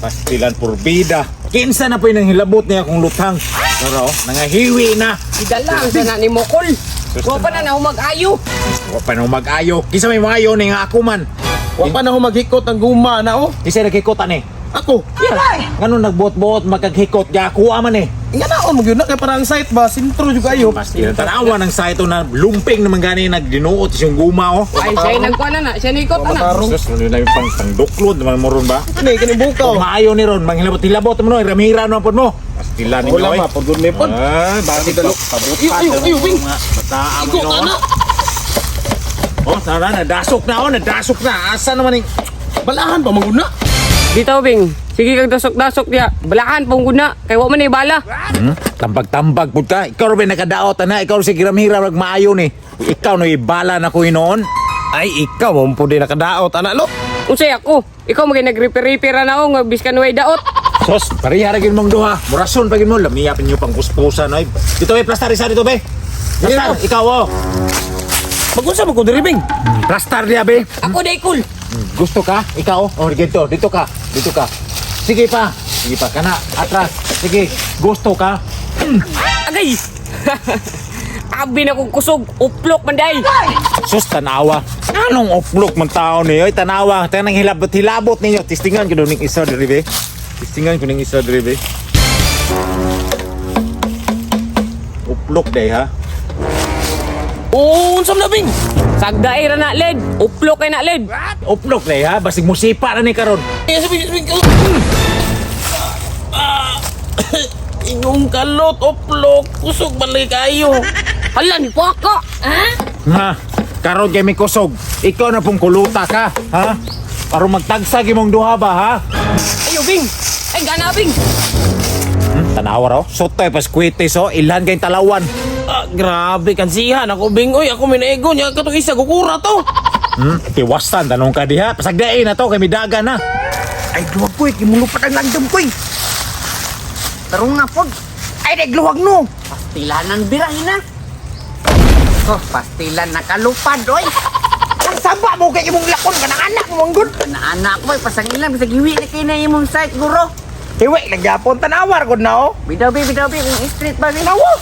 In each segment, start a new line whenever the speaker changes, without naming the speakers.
Pastilan purbida. Kinsa na po yung hilabot niya kung lutang. Pero, nangahiwi na.
Gidala ang sana ni Mokol. Wa pa na na mag-ayo.
Wa pa na mag-ayo. Kinsa may maayo ni nga ako man.
Wa pa na ho maghikot ang guma na oh.
Kinsa naghikot ani?
Ako.
Yeah. Ngano nagbuot-buot magkaghikot ya kuha man eh.
Nga na mo gyud na kay parang site ba sentro jud kayo.
Pastilan tanawa ng site na lumping naman gani nagdinuot siyang guma oh.
Ay, siya nagkuha na na. Siya nikot na.
Matarong.
Sus, ano na yung pang pangduklod naman mo ron ba?
Kani kani bukaw.
Kung maayo ni ron, manghilabot-hilabot mo no, ramira no pod mo. Pastilan ninyo
Wala
eh.
ma pud gud ni pod.
Ah, bakit
Dalo.
pabutan?
Iyo, iyo, iyo, wing.
Bataan mo
Igo
no.
ka na.
Oh, tara, nadasok na oh, nadasok na. Asa naman yung
Balahan pa man gud na.
Dito, Bing. Sige kang dasok-dasok diya. Balahan pong guna. Kay wa man ni bala.
Tambag-tambag pud ka. Ikaw ra ba nakadaot na? Ikaw si Giramhira rag maayo ni. Ikaw no ibala na ko hinoon.
Ay ikaw mo pud nakadaot ana lo.
Unsay ako? Ikaw magay nagrepair-repair na ako nga biskan way daot.
Sos, pareha ra gyud mong duha. Murason pa gyud mo lamiya pa ninyo pang kuspusan oy. Dito be, plastar isa dito be. Plastar, ikaw oh.
Magunsa man ko diri bing.
Plastar diya be.
Ako day cool.
Gusto ka? Ikaw? Oh, dito, dito ka. Dito ka. Sige pa. Sige pa kana. Atras. Sige. Gusto ka?
Agay. Abi na kong kusog, uplok man day.
Sus, tanawa. Anong oplok man tao niyo? Oy, tanawa. Tanang hilabot-hilabot ninyo. Tistingan ko ning isa diri be. Tistingan ko ning isa diri be. Uplok day ha.
Oh, unsa man na bing?
Sagdae ra na led, uplok kay na led.
Uplok day ha. Basig musipa ra ni karon.
Eh, sabi, sabi, Ah. Ingong kalot, oplok, kusog man lagi kayo.
Hala ni paka. Ha?
Ha? Karon kay mi kusog. Ikaw na pong kuluta ka, ha? Aron magtagsag imong duha ba ha?
Ayo Bing. Ay gana Bing.
Tanawa raw. Sotoy paskwite so ilhan kay talawan.
Ah, grabe kansihan ako bing oy, ako minaigo niya katong isa gukura to.
Tiwasan tanong ka diha. Pasagdain na to kay midaga na.
Ay, duwag ko eh. Kimulupat ang langgam ko eh.
Tarong nga pod.
Ay, nagluwag no.
Pastilan ang birahin na. Oh, pastilan nakalupad oy.
Ang saba mo kay imong lakon ka ng anak mo, manggod.
Kana anak ko, pasangilan bisag hiwi na kay na imong site guro.
Iwi, nagyapon tanawar ko na oh.
Bidaw bi, bidaw bi kung street ba bi.
Nawa.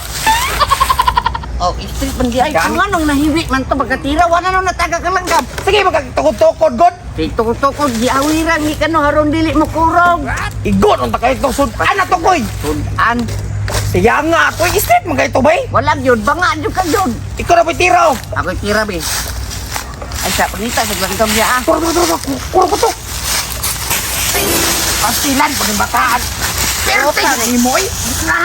Oh, street man di ay. Kung anong nahiwi man to pagkatira wala nang nataga ka langgam.
Sige, magkagtukod-tukod, god.
Tukod-tukod giawiran ni kano haron dili mo kurog.
Igon, unta kayo itong sudan na to, koy.
Sudan.
Siya nga, ako street man kayo to, bay.
Wala gyud banga gyud ka gyud.
Ikaw na po'y tira, oh.
Ako tira bi. Ay sa pangita sa langgam niya ah.
Turo, turo, turo, kuro ko to. Pastilan, pag yung bataan. Pero tayo mo, eh.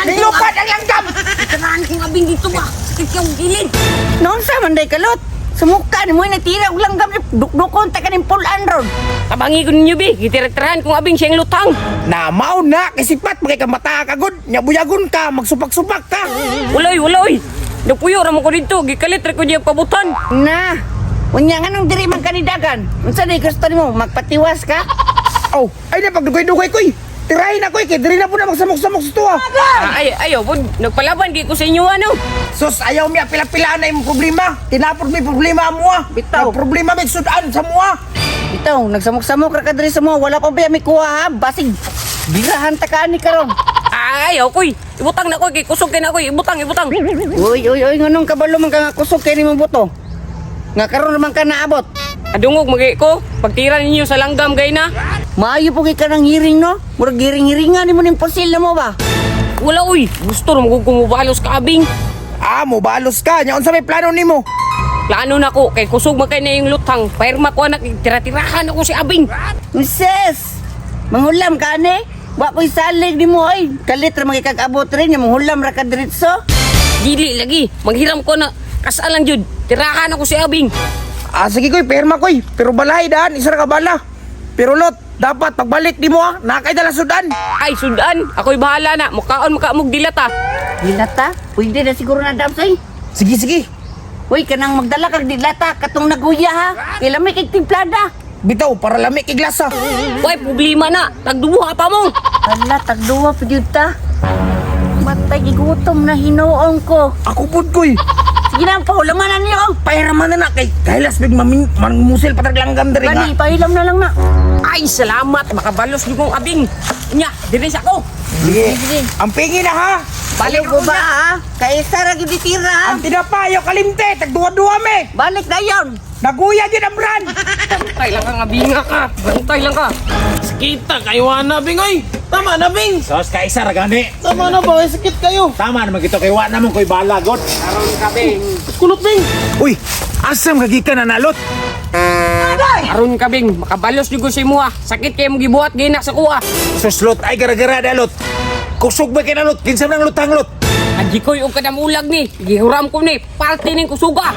Nilupad ang langgam.
Tirahan kong abing dito ba. Sakit kang gilid.
Noon sa man day kalot. Sumuka ni mo natira og langgam dukdukon ta kaning pulan ron.
Tabangi ko ninyo bi, gitira-tirahan kong abing siyang lutang.
Na, mao na, kisipat, magkaikamata ka, god. Nyabuyagon ka, magsupak-supak ka.
Wala oy, wala oy. Napuyo ra man ko dito, gikalit ra ko diya pabutan.
Na. Unya nga nung diri man kanidagan. Unsa day gusto nimo magpatiwas ka?
Oh, ay na, pagdugay-dugay koy. Tirahin ako, eh, kay diri na po na magsamok-samok sa tuwa.
Ah, ay ayo pud nagpalaban gi ko sa inyo ano.
Sus, ayaw mi pila-pila na imong problema. Tinapod mi problema mo ah.
Bitaw.
Ang problema may sudan sa mua.
Bitaw, nagsamok-samok ra ka diri sa mo, wala pa ba mi kuha ha? Basig birahan ta ka ani karon.
Ah, ayaw koy. Ibutang na ko kay kusog kay na koy, ibutang, ibutang.
Uy, uy, uy, nganong kabalo man ka nga kusog kay nimo buto. Nga karon man ka naabot.
Adungog magi ko, pagtira ninyo sa langgam gay na.
Maayo po kay ka ng hiring no? Murag hiring-hiringan nimo ning pusil na mo ba?
Wala oy, gusto ra mo kumubalos ka abing.
Ah, mo balos ka. Nya unsa may plano nimo?
Plano na ko kay kusog man kay na yung lutang. Pirma ko anak, tira-tirahan ako si abing.
Mises, manghulam ka ani? Wa ko'y salig nimo oy. Kalit ra man kay kag abot rin, nya manghulam ra ka diretso.
Dili lagi, maghiram ko na kasalan jud. Tirahan ako si abing.
Ah, sige koy, perma koy. Pero balay daan, isa ra ka bala. Pero lot, dapat pagbalik nimo ah, nakay dala sudan.
Ay sudan, ako'y bahala na. Mukaon makaamog dilata.
Dilata? Pwede na siguro na damsay.
Sige, sige.
Uy, kanang magdala kag dilata katong naguya ha. Kay lami kay timplada.
Bitaw para lami kay glasa.
Way problema na, tagduha pa mo.
Hala, tagduwa pa gyud ta. Matay gigutom na hinuong ko.
Ako pud koy.
Sige na, pahulaman na niyo.
Pahiraman na na kay kahilas big mamin mangmusil patag langgam diri nga.
Gani, pahilam na lang na.
Ay, salamat. Makabalos gyud kong abing. Nya, diri sa ko.
Sige. Ang pingi na ha.
Balik
Ayaw
ako
ba
na.
ha? Kaysa ra gyud tira ha.
Ang tinapa, ayaw kalimte. Tagduwa-duwa me.
Balik na yon.
Naguya yun ang brand.
Bantay lang ka nga binga ka. Bantay lang ka.
Sakita kayo na, Bing, oy. Tama na, Bing.
Sos, kaisa ra gani.
Tama na ba? Sakit kayo.
Tama naman gito kay wa naman koy bala god.
Aron ka, Bing.
Kulot, Bing.
Uy, asam kagikan na nalot.
Aron ka, Bing. Makabalos gyud ko sa imuha. Sakit kay mong gibuhat gina sa kuha.
Suslot ay gara-gara dalot. Kusog ba kay nalot? Kinsa man ang lutang lot?
Agikoy og kadamulag ni. Gihuram ko ni. Parte ning kusuga.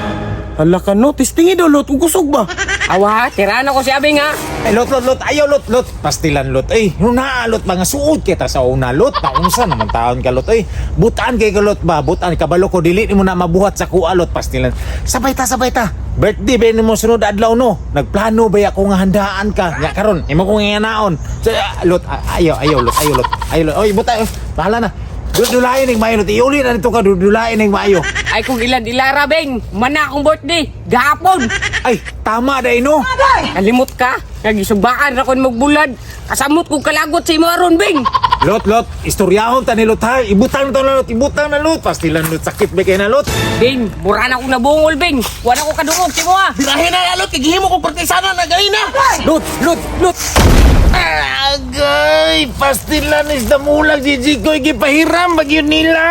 Hala ka no, testingi daw, lot. Kung kusog ba?
Awa, tira na ko si Abing ha.
Ay, lot, lot, lot. Ayaw, lot, lot. Pastilan, lot. Ay, nuna, lot. Mga suod kita sa una, lot. Naunsa naman taon ka, lot. Ay, butaan kay ka, lot ba? Butaan. Kabalo ko, dili ni mo na mabuhat sa kuha, lot. Pastilan. Sabay ta, sabay ta. Birthday ba ni mo sunod adlaw, no? Nagplano ba ako nga handaan ka? Nga karon, imo kong inganaon. So, lot, ayaw, ayaw, lot, ayaw, lot. Ayaw, lot. Oy, buta, bahala na. Dudulain ning maayo, lot. Iuli na nito ka, dudulain ning maayo.
Ay kung ilan ilara, Bing. Mana akong birthday. Gahapon.
Ay, tama day, no?
Kalimot ka. Nagisubaan ra kon magbulad. Kasamot kong kalagot sa imo aron, Bing.
Lot, lot, istoryahon ta ni Lot ha. Ibutang ta na lot, ibutang na lot. Pastilan lot, sakit ba kay na lot?
Bing, mura na akong nabungol, Bing. Wala ko kadungog sa imo ha.
Birahin na, lot. Kagihimo kong partisana na gay na.
Lot, lot, lot. Agay, pastilan is damulag, Gigi ko'y gipahiram, bagyo nila.